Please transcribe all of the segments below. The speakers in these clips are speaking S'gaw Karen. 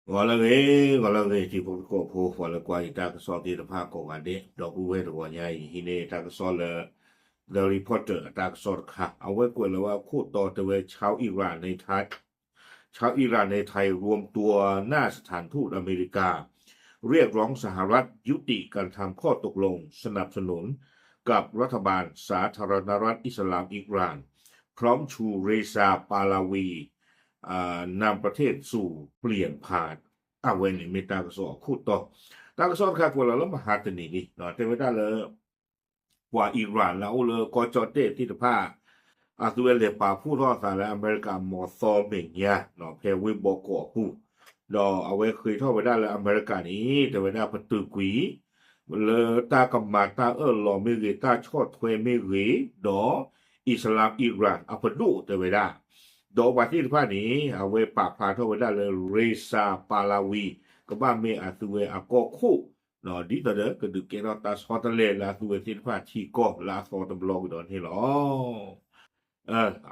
ဂီၤလၢအဂ့ၤ, ဂီၤလၢအဂ့ၤ တံၤဖိသကိးဖိ ပှၤလၢကွၢ်ယတၢ်ကစီၣ်သ့ၣ်တဖၣ်ကိးဂၤဒဲး, ဒီပုၢ်ဝဲၢ်တဂီၤညါအံၤ ဟံးန့ၢ်တၢ်ကစီၣ်လၢ The Reporter အတၢ်ကစီၣ်တခါ, အဝဲကွဲးလီၤဝဲအခိၣ်တီတဲဝဲ ชาวอิหร่านในไทย ชาวอิหร่านในไทยรวมตัวหน้าสถานทูตอเมริกา เรียกร้องสหรัฐยุติการทำข้อตกลงสนับสนุนกับรัฐบาลสาธารณรัฐอิสลามอิหร่าน พร้อมชูเรซาปาลาวี นำประเทศสู่เปลี่ยนผ่าน အဝဲန့ၣ်မ့ၢ်တၢ်ကစီၣ်အခိၣ်တီ, တၢ်ကစီၣ်တခါကွဲးလီၤလၢမဟါတနံၤလံ, တဲဝဲဒၣ်လၢ ပှၤအံရၣ်လၢအအိၣ်လၢကီၢ်ကၠီၣ်တဲၣ်သ့ၣ်တဖၣ် အသုဝဲလဲၤပာ်ဖှိၣ်ထီၣ်အသးလၢအမဲရကၤမီၢ်သီမဲာ်ညါ ဖဲဝ့ၢ်ဘီကီးအပူၤ, ဒီးအဝဲဃ့ထီၣ်ဝဲဒၣ်လၢအမဲရကၤန့ၣ် တဲဝဲဒၣ်ပတုာ်ကွံာ် လၢတၢ်ကမၤတၢ်အၢၣ်လီၤမ့ၢ်ဂ့ၤ တၢ်ဆီၣ်ထွဲမ့ၢ်ဂ့ၤ, ဒီးအံၣ်စလၣ်အံရၣ်အပဒိၣ်တဲဝဲဒၣ်, ဒီးပှၤသ့ၣ်တဖၣ်န့ၣ် အဝဲပာ်ဖျါထီၣ်ဝဲဒၣ်လၢ ရ့စၤပၤလၤဝံၤ ကဘၣ်မ့ၢ်အသုဝဲအကီၢ်ခိၣ်, ဒ်သိးဒီးကဒုးကဲထီၣ်တၢ်ဆီတလဲလၢအသုဝဲသ့ၣ်တဖၣ်ထံကီၢ်လၢအသီတဘျီကဒီးန့ၣ်လီၤ.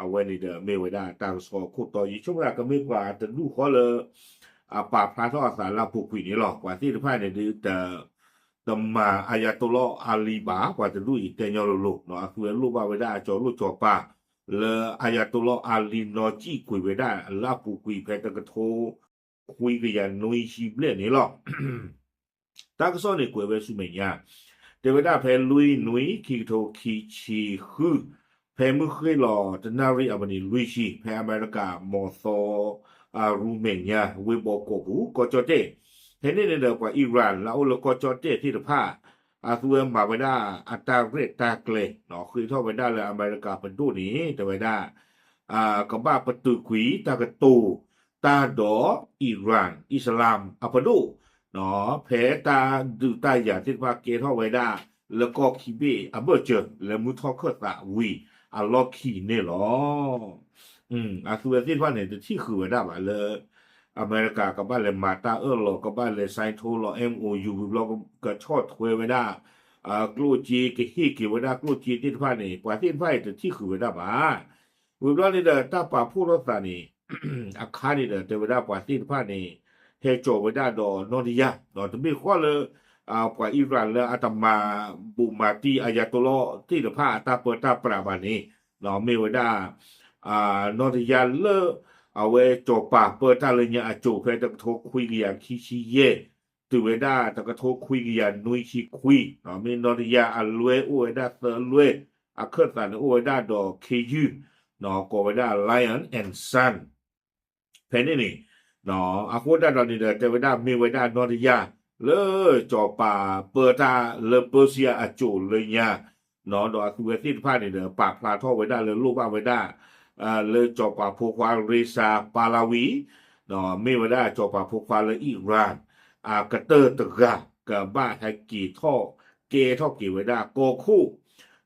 အဝဲန့ၣ်ဒီးမ့ၢ်ဝဲဒၣ်တၢ်ကစီၣ်အခိၣ်တီ, ယဆိကမိၣ်ကမ့ၢ်ပှၤတဒူၣ်ဃီလၢ အပာ်ဖျါထီၣ်အသးလၢအပူၤကွံာ်န့ၣ်လီၤ. ပှၤသ့ၣ်တဖၣ်န့ၣ်ဒုး တမၤအယၤတိလီၤအါလံဘၣ်, ပှၤတဒူၣ်အံၤတဲညီလိၤလိၤ, အသုဝဲလိၣ်ဘၣ်ဝဲဒၣ်အကၠီၤလိၣ်ကၠီၤပၤ လၢအယၤတိလီၤအါလံနီၢ်ကံၣ်ကွံာ်ဝဲဒၣ်လၢအပူၤကွံာ် ဖဲတကထိခွံကယၤနွံဆံဘျဲၣ်န့ၣ်လီၤ. တၢ်ကစီၣ်န့ၣ်ကွဲးဝဲဆူမဲာ်ညါ, တဲဝဲဒၣ်ဖဲလွံၢ်နွံ ခံကထိခံဆံဃု, ဖဲမုၢ်ဃ့ၢ်လီၤတနၣ်ရံၣ်အမံးနံးလွံၢ်ဆံ ဖဲအမဲရကၤမီၢ်သီ ရူမဲာ်ညါ ဝ့ၢ်ဘီကီးပူၤ ကီၢ်ကၠီၣ်တဲၣ်, ဖဲန့ၣ်န့ၣ်ဒီးပှၤအံရၣ်လၢအအိၣ်လၢကီၢ်ကၠီၣ်တဲၣ်သ့ၣ်တဖၣ် အသုဝဲမၤဝဲဒၣ်အတၢ်ရဲၣ်တၢ်ကျဲၤ ဃ့ထီၣ်ဝဲဒၣ်လၢအမဲရကၤပဒိၣ်န့ၣ် တဲဝဲဒၣ် ကဘၣ်ပတုာ်ကွံာ်တၢ်ကတိၤတၢ်ဒီး အံရၣ် အံၣ်စလၣ်အပဒိၣ် ဖဲတၢ်ဒုးတၢ်ယၤသ့ၣ်တဖၣ်ကဲထီၣ်ဝဲဒၣ် လၢကီၢ်ခံဘ့ၣ်အဘၢၣ်စၢၤ လၢမုၢ်ထီၣ်ခၢၣ်သးဝံၤအလီၢ်ခံန့ၣ်လီၤ. အသုဝဲသ့ၣ်တဖၣ်န့ၣ် တထံၣ်ဃုာ်ဝဲဒၣ်ဘၣ်လၢ အမဲရကၤကဘၣ်လဲၤမၤတၢ်အၢၣ်လီၤ ကဘၣ်လဲၤ sign ထိလီၤ MOU ဝံၤဘျီ ကဆီၣ်ထွဲဝဲဒၣ် ကျိၣ်စ့ ကဟ့ၣ်က့ၤဝဲဒၣ်ကျိၣ်စ့သ့ၣ်တဖၣ်န့ၣ် ပှၤသ့ၣ်တဖၣ်အံၤတထံၣ်ဃုာ်ဝဲဒၣ်ဘၣ်. ဝံၤဘျီန့ၣ်ဒီးတၢ်ပာ်ဖှိၣ်ထီၣ်သးန့ၣ် အခါန့ၣ်ဒီး တဲဝဲဒၣ်ပှၤသ့ၣ်တဖၣ်န့ၣ် ဟဲကၠီၤဝဲဒၣ်ဒီးနီၢ်တယၢ် ဒီးတမ့ၢ်ဃီလၢ ပှၤအံရၣ်လၢအတမၤဘူးမၤတံၢ်အယၤတိလီၤသ့ၣ်တဖၣ်အတၢ်ပၢတၢ်ပြးဘၣ်န့ၣ် မ့ၢ်ဝဲဒၣ် နီၢ်တယၢ်လၢ အဝဲကၠီၤပၤပၢတၢ်လၢညါအစိၤ ဖဲတကထိခွံကယၤခံဆံယဲၢ် တုၤဝဲဒၣ်တကထိခွံကယၤနွံဆံခွံ မ့ၢ်နီၢ်တယၢ်အလွဲအိၣ်ဝဲဒၣ်သၢလွဲ အခၢၣ်သးန့ၣ်အိၣ်ဝဲဒၣ်ဒီးခ့ယုၢ် ကိးဝဲဒၣ် Lion and Son ဖဲန့ၣ်န့ၣ် အဃိဒၣ်ဒီးန့ၣ်ဒီး တဲဝဲဒၣ်မ့ၢ်ဝဲဒၣ်နီၢ်တယၢ် လၢကၠီၤပၤပၢတၢ်လၢပၢစံယါအစိၤလၢညါ ဒီးအသုဝဲသ့ၣ်တဖၣ်န့ၣ်ဒီး ပာ်ဖျါထီၣ်ဝဲဒၣ်လၢလိၣ်ဘၣ်ဝဲဒၣ် လၢကၠီၤပၤဖိခွါရ့စၤပၤလၤဝံၤ မ့ၢ်ဝဲဒၣ်ကၠီၤပၤဖိခွါလၢအံရၣ် အကတၢၢ်တဂၤ ကဘၣ်ဟဲက့ၤထီၣ် ကဲထီၣ်က့ၤဝဲဒၣ်ကီၢ်ခိၣ်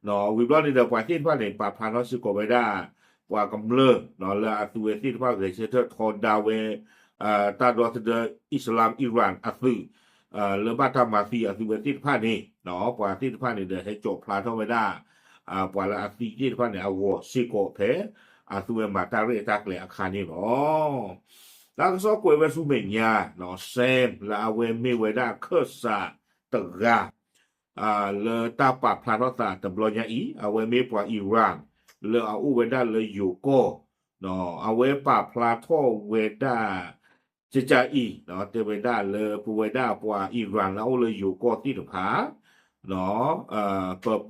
ဝံၤဘျီန့ၣ်ဒီး ပှၤသ့ၣ်တဖၣ်န့ၣ် ပာ်ဖျါထီၣ်စ့ၢ်ကီးဝဲဒၣ် ပှၤကမျၢၢ် လၢအသုဝဲသ့ၣ်တဖၣ်ဂဲၤဆၢထၢၣ်ထီဒါဝဲ တၢ်ဒီသဒၢ အံၣ်စလၣ်အံရၣ်အသုး လၢဘၣ်တၢ်မၤသံအသုဝဲသ့ၣ်တဖၣ်န့ၣ် ပှၤသ့ၣ်တဖၣ်န့ၣ်ဒီး ဟဲကၠီၤဖျါထီၣ်ဝဲဒၣ် ပှၤလၢအသံသ့ၣ်တဖၣ်န့ၣ် အဂီၤစ့ၢ်ကီးဖဲ အသုဝဲမၤတၢ်ရဲၣ်တၢ်ကျဲၤအခါန့ၣ်လီၤ. တၢ်ကစီၣ်ကွဲးဝဲဆူမဲာ်ညါ Sam လၢအဝဲမ့ၢ်ဝဲဒၣ်ခၢၣ်စးတဂၤ လၢတၢ်ပာ်ဖျါထီၣ်သးတဘျီညါအံၤ အဝဲမ့ၢ်ပှၤအံရၣ် လၢအအိၣ်ဝဲဒၣ်လၢယိၤကီၢ် အဝဲပာ်ဖျါထီၣ်ဝဲဒၣ် ကကအံၤ တဲဝဲဒၣ်လၢပဝဲဒၣ်ပှၤအံရၣ်လၢအအိၣ်လၢယိၤကီၢ်သ့ၣ်တဖၣ်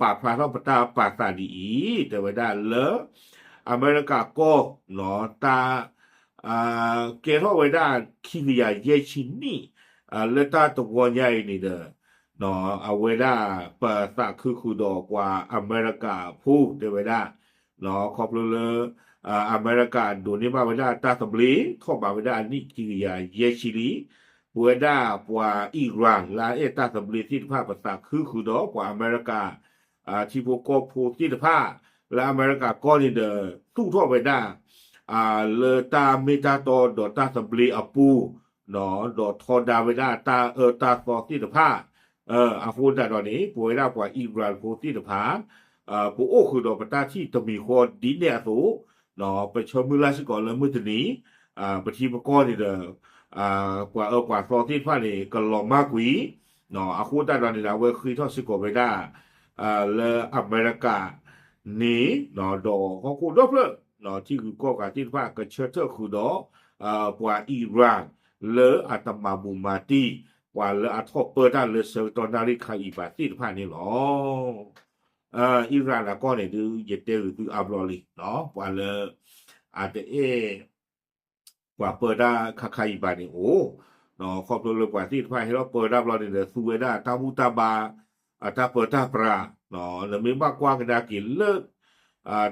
ပပာ်ဖျါထီၣ်ပတၢ်ပာ်သးဒ်အံၤ တဲဝဲဒၣ်လၢ အမဲရကၤကီၢ် တၢ် ကဲထီၣ်ဝဲဒၣ်ခံကယၤယဲၢ်ဆံနံၣ် လၢတၢ်တဝီညါအံၤန့ၣ်ဒီး အဝဲဒၣ်ပသးခုဃုာ်ဒီးပှၤအမဲရကၤဖိတဲဝဲဒၣ် ခီဖျိလၢ အမဲရကၤဒိးန့ၢ်ဘၣ်ဝဲဒၣ်တၢ်သဘျ့ ထီၣ်ဘးဝဲဒၣ်အနံၣ်ခံကယၤယဲၢ်ဆံလံ. ပဝဲဒၣ်ပှၤအံရၣ်လၢအအဲၣ်တၢ်သဘျ့သ့ၣ်တဖၣ် ပသးခုဃုာ်ဒီးပှၤအမဲရကၤ ထံဖိကီၢ်ဖိသ့ၣ်တဖၣ် လၢအမဲရကၤကီၢ်န့ၣ်ဒီး သူၣ်ထီၣ်ဝဲဒၣ် လၢတၢ်မ့ၢ်တၢ်တီဒီးတၢ်သဘျ့အပူၤ ဒီးထီဒါဝဲဒၣ်တၢ်အၢတၢ်သီသ့ၣ်တဖၣ် အဃိသတးဒီးန့ၣ် ပဝဲဒၣ်ပှၤအံရၣ်ဖိသ့ၣ်တဖၣ် ပအိၣ်ဃုာ်ဒီးပတၢ်ထံၣ်တမံၤဃီဒ်န့ၣ်အသိး ပဆၢမုၢ်လၢ်စ့ၢ်ကီးလၢမုၢ်တနံၤ ပထံပကီၢ်န့ၣ်ဒီး ပှၤအၢပှၤသီသ့ၣ်တဖၣ်န့ၣ် ကလီၤမၢ်ကွံာ်, အဃိသတးဒီးန့ၣ်ဒီး အဝဲဃ့ထီၣ်စ့ၢ်ကီးဝဲဒၣ် လၢအမဲရကၤန့ၣ် ဒီးဟီၣ်ခိၣ်ဒီဖျၢၣ် ထံဂုၤကီၢ်ဂၤသ့ၣ်တဖၣ် ကဆၢထၢၣ်ဃုာ်ဒီး ပှၤအံရၣ် လၢအတမၤဘူးမၤတံၢ် ပှၤလၢအထီၣ်ပၢတၢ်လၢဆၢကတီၢ်နၣ်ရံၣ်ခါအံၤဘၣ်သ့ၣ်တဖၣ်န့ၣ်လီၤ. အံရၣ်အကီၢ်န့ၣ်ဒုး ယတဲဂ့ၤသုအါဘျီလံ, ပှၤလၢ အတအဲၣ် ပှၤပၢတၢ်ခါခါအံၤဘၣ်န့ၣ်အိၣ်, ခီဖျိလၢပှၤသ့ၣ်တဖၣ်ဟဲထီၣ်ပၢတၢ်ဘျီန့ၣ်ဒီး သူဝဲဒၣ်တၢ်ဘူၣ်တၢ်ဘါ အတၢ်ပၢတၢ်ပြး, နမ့ၢ်ဘၣ်ကွၢ်ကဒါက့ၤလၢ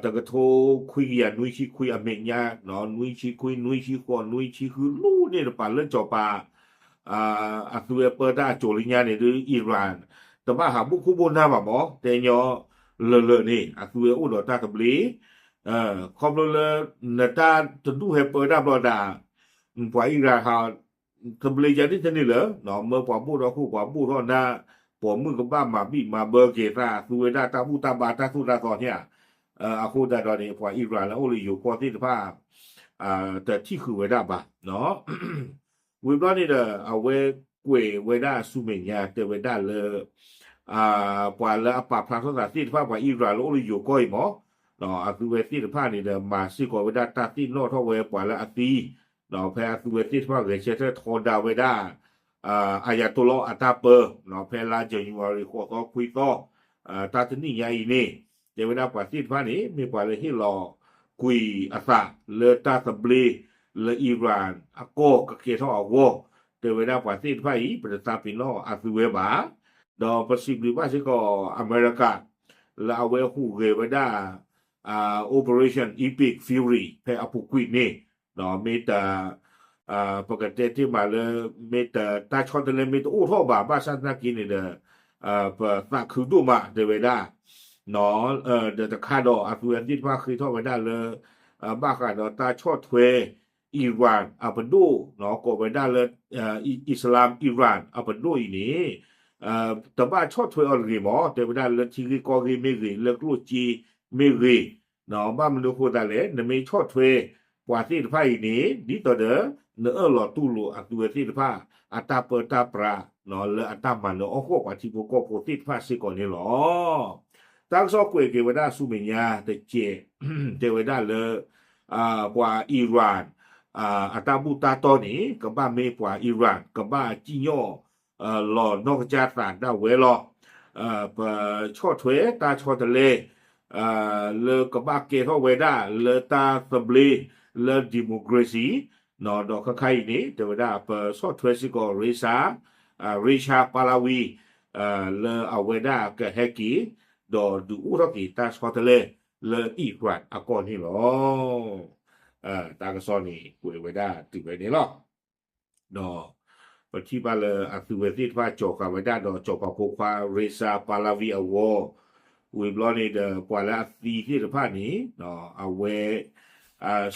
တကထိခွံကယၤနွံဆံခွံအမဲာ်ညါ, နွံဆံခွံ နွံဆံဃိး နွံဆံဃု လူၤန့ၢ်တပၤလၢစီၤပၤ အသုဝဲပၢတၢ်အစိၤလၢညါန့ၣ်ဒုး အံရၣ် တဘၣ်ဟးဘိၣ်ခိၣ်ဘိၣ်နၢ်ဘၣ်မး, တဲညီလၢာ်လၢာ်န့ၣ် အသုဝဲအိၣ်ဒီးတၢ်သဘျ့, ခီဖျိလၢ နတၢ်တဒူၣ်ဟဲပၢတၢ်ဘျီဒၣ် ပှၤအံရၣ်ဟး သဘျ့ယၤဒ်တန့ၢ်လၢာ်, မၢပှၤဘိၣ်ထီၣ်ခိၣ် ပှၤဘိၣ်ထီၣ်နၢ်, ပိာ်မုၣ်ကဘၣ်မၤဘံၣ်မၤဘၢက့ၤသး သူဝဲဒၣ်တၢ်ဘူၣ်တၢ်ဘါတၢ်သိၣ်တၢ်သီန့ၣ်ဧါ, အဃိသတးဒီးန့ၣ် ပှၤအံရၣ်လၢအအိၣ်လၢယိၤကီၢ်သ့ၣ်တဖၣ် တထံၣ်ဃုာ်ဝဲဒၣ်ဘၣ် ဝံၤဘျီန့ၣ်ဒီး အဝဲကွဲးဝဲဒၣ်ဆူမဲာ်ညါတဲဝဲဒၣ်လၢ ပှၤလၢအပာ်ဖျါထီၣ်သးသ့ၣ်တဖၣ် ပှၤအံရၣ်လၢအိၣ်လၢယိၤကီၢ်အံၤမး, အသုဝဲသ့ၣ်တဖၣ်န့ၣ်ဒီး မၤစ့ၢ်ကီးဝဲဒၣ်တၢ်သ့ၣ်နီၣ်ထီၣ်ဝဲပှၤလၢအသံ, ဒီးဖဲအသုဝဲသ့ၣ်တဖၣ်ဂဲၤဆၢထၢၣ်ထီဒါဝဲဒၣ် အယၤတိလီအတၢ်ပၢ, ဖဲလါ January ဃိးသီခွံသီ တၢ်တနံၣ်ညါအံၤန့ၣ် တဲဝဲဒၣ်ပှၤသ့ၣ်တဖၣ်န့ၣ် မ့ၢ်ပှၤလၢဟ့ၣ်လီၤကွံာ်အသးလၢတၢ်သဘျ့လၢအံရၣ်အကီၢ်ကကဲထီၣ်အဂီၢ်, တဲဝဲဒၣ်ပှၤသ့ၣ်တဖၣ်အံၤ ပတသးပ့ၤနီၣ်အသုဝဲဘၣ်, ဒီးပစံးဘျုးဘၣ်စ့ၢ်ကီးအမဲရကၤ လၢအဝဲဟူးဂဲၤဝဲဒၣ် Operation Epic Fury ဖဲအပူၤကွံာ်န့ၣ် မ့ၢ်တ ပကတဲတ့ၢ်မးလၢ မ့ၢ်တ တၢ်ဆီတလဲမ့ၢ်တအိၣ်ထီၣ်ဘၣ် ဘၣ်ဆၣ်သနာ်က့န့ၣ်ဒီး ပသးခုဒိၣ်မးတဲဝဲဒၣ်, ဒီးတခါဒီးအသုဝဲသ့ၣ်တဖၣ်ဃ့ထီၣ်ဝဲဒၣ်လၢ ဘၣ်ဃးဒီးတၢ်ဆီၣ်ထွဲ အံရၣ်အပဒိၣ် ကိးဝဲဒၣ်လၢ Islam Iran အပဒိၣ်အံၤန့ၣ် တဘၣ်ဆီၣ်ထွဲအီၤတဂ့ၤမး တဲဝဲဒၣ်လၢထံဂ့ၢ်ကီၢ်ဂ့ၢ်မ့ၢ်ဂ့ၤ လၢကျိၣ်စ့မ့ၢ်ဂ့ၤ, ဘၣ်မနုၤအဃိသတးလဲၣ် နမ့ၢ်ဆီၣ်ထွဲပှၤသ့ၣ်တဖၣ်အံၤန့ၣ် ဒ်သိးဒီး နအၢၣ်လီၤတူၢ်လိာ်အသုဝဲသ့ၣ်တဖၣ် အတၢ်ပၢတၢ်ပြး လၢအတၢ်မၤနၢၤအီၣ်ဃီၣ်ပှၤထံဖိကီၢ်ဖိသ့ၣ်တဖၣ်စ့ၢ်ကီးန့ၣ်လီၤ. တၢ်ကစီၣ်ကွဲးက့ၤဝဲဒၣ်ဆူမဲာ်ညါတစဲး တဲဝဲဒၣ်လၢ ပှၤအံရၣ် အတၢ်ဘူၣ်တၢ်တီၢ်န့ၣ် ကဘၣ်မ့ၢ်ပှၤအံရၣ် ကဘၣ်စံၣ်ညီၣ် လီၤနီၢ်ကစၢ်သးဒၣ်ဝဲလီၤ. ပဆီၣ်ထွဲတၢ်ဆီတလဲ လၢကဘၣ်ကဲထီၣ်ဝဲဒၣ်လၢတၢ်သဘျ့လၢ democracy ဒီးခါခါအံၤန့ၣ် တဲဝဲဒၣ်ပဆီၣ်ထွဲစ့ၢ်ကီး Reza Reza Pahlavi လၢအဝဲဒၣ်ကဟဲက့ၤ ဒီးဒုးအိၣ်ထီၣ်က့ၤတၢ်ဆီတလဲလၢအံရၣ်အကီၢ်န့ၣ်လီၤ. တၢ်ကစီၣ်န့ၣ် ကွဲးဝဲဒၣ်တုၤဝဲန့ၣ်လီၤ. ဒီးပထံၣ်ဘၣ်လၢအသုဝဲသ့ၣ်တဖၣ်ကၠီၤဃာ်ဝဲဒၣ်ဒီးစီၤပၤဖိခွါ Reza Pahlavi အဂီၢ်, ဝံၤဘျီန့ၣ်ဒီး ပှၤလၢအသံသ့ၣ်တဖၣ်န့ၣ် အဝဲ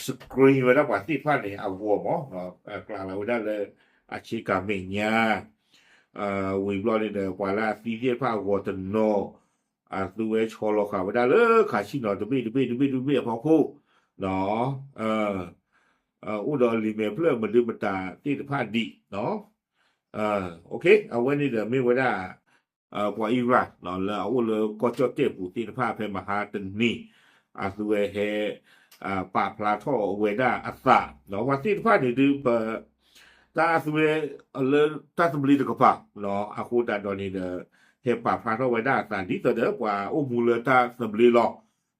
screen ဝဲဒၣ်ပှၤသ့ၣ်တဖၣ်န့ၣ်အဂီၢ်မး, ကျးလီၤဝဲဒၣ်လၢအဆ့ကၤမဲာ်ညါ ဝံၤဘျီန့ၣ်ဒီး ပှၤလၢအသံသ့ၣ်တဖၣ်အဂီၢ်တနီၤ အသုဝဲဆီလီၤဃာ်ဝဲဒၣ်လၢ casino တဘ့ၣ်တဘ့ၣ်တဘ့ၣ်တဘ့ၣ်အဖီခိၣ် အိၣ်ဒီးလံာ်မဲာ်ဖျၢၣ်မဒုမတၤသ့ၣ်တဖၣ်ဒံး, အဝဲန့ၣ်ဒီးမ့ၢ်ဝဲဒၣ် ပှၤအံရၣ် လၢအအိၣ်လၢကီၢ်ကၠီၣ်တဲၣ်ပူၤသ့ၣ်တဖၣ် ဖဲမဟါတနံၤ အသုဝဲဟဲ ပာ်ဖျါထီၣ်ဝဲဒၣ်အသး, ပှၤသ့ၣ်တဖၣ်န့ၣ်ဒုး ပ တၢ်အသုဝဲ လၢတၢ်သဘျ့တကပၤ အဃိသတးဒီးန့ၣ်ဒီး ဟဲပာ်ဖျါထီၣ်ဝဲဒၣ်အသး ဒ်သိးဒီးပှၤအိၣ်မူလၢတၢ်သဘျ့လီၤ.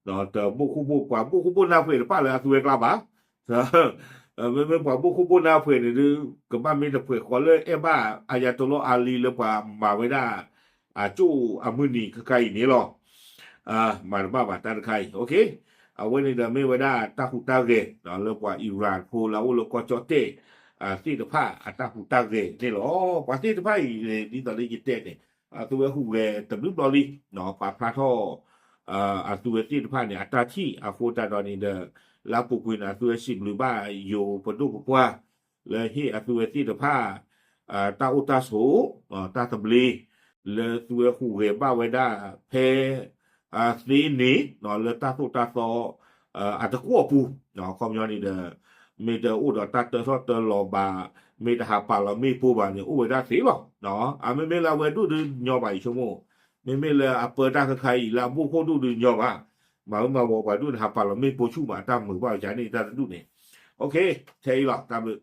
တဘိၣ်ခိၣ်ဘိၣ် ပှၤဘိၣ်ခိၣ်ဘိၣ်နၢ်ဖှဲးတဖၣ်လၢအသုဝဲကျါဘၣ် မ့မ့ၢ်ပှၤဘိၣ်ခိၣ်ဘိၣ်နၢ်ဖှဲးန့ၣ်ဒုး ကဘၣ်မ့ၢ်တဖှဲးဃီလၢအဲၣ်ဘၣ် Ayatollah Ali လၢပှၤမၤဝဲဒၣ် အကၠိၣ်အမုၢ်နံၤခဲခါအံၤန့ၣ်လီၤ. မၤတဘၣ်ဘၣ်တၢ်တခါအံၤ အဝဲန့ၣ်ဒီးမ့ၢ်ဝဲဒၣ်တၢ်ဟူးတၢ်ဂဲၤ လၢပှၤအံရၣ်ဖိလၢအအိၣ်လၢကီၢ်ကၠီၣ်တဲၣ် သ့ၣ်တဖၣ်အတၢ်ဟူးတၢ်ဂဲၤန့ၣ်လီၤ. ပှၤသ့ၣ်တဖၣ်အံၤန့ၣ် ဒ်သိးလၢယတဲန့ၣ် အသုဝဲဟူးဂဲၤတဘျုးဘျီလံ ပာ်ဖျါထီၣ် အသုဝဲသ့ၣ်တဖၣ်န့ၣ် အတၢ်ထံၣ်အဃိသတးဒီးန့ၣ်ဒီး လၢအပူၤကွံာ်န့ၣ် အသုဝဲစံးဘျုးဘၣ်ယိၤပဒိၣ်ပပှၢ် လၢဟ့ၣ်အသုဝဲသ့ၣ်တဖၣ် တၢ်အိၣ်တၢ်ဆိး တၢ်သဘျ့ လၢသုဝဲဟူးဂဲၤဘၣ်ဝဲဒၣ် ဖဲ သ့န့ၣ် လၢတၢ်သိၣ်တၢ်သီ အတကွီၢ်ပူၤ ခီပညီန့ၣ်ဒီး မ့ၢ်တအိၣ်ဒီးတၢ်တၢထီၣ်တၢလီၤဘၣ် မ့ၢ်တဟးပာ်လီၤမ့ၣ်ပိၢ်ဘၣ်န့ၣ် အိၣ်ဝဲဒၣ်သ့လီၤ. အမ့မ့ၢ်လၢအဝဲဒူၣ်ဒုးညီဘၣ် ယဆိကမိၣ်, မ့မ့ၢ်လၢအပၢတၢ်ခါခါအံၤလၢအဘိၣ်ခိၣ်ဒူၣ်ဒုးညီဘၣ်, မၤဝဲမၤဝီၤပှၤဒူၣ်န့ၣ် ဟးပာ်လီၤမ့ၣ်ပိၢ်ဆူၣ်မး တၢ်မုာ်ဘၣ်ဝဲန့ၣ် တၢ်တဒူၣ်န့ၣ်. ထဲအံၤလီၤ တၢ်ဘျုး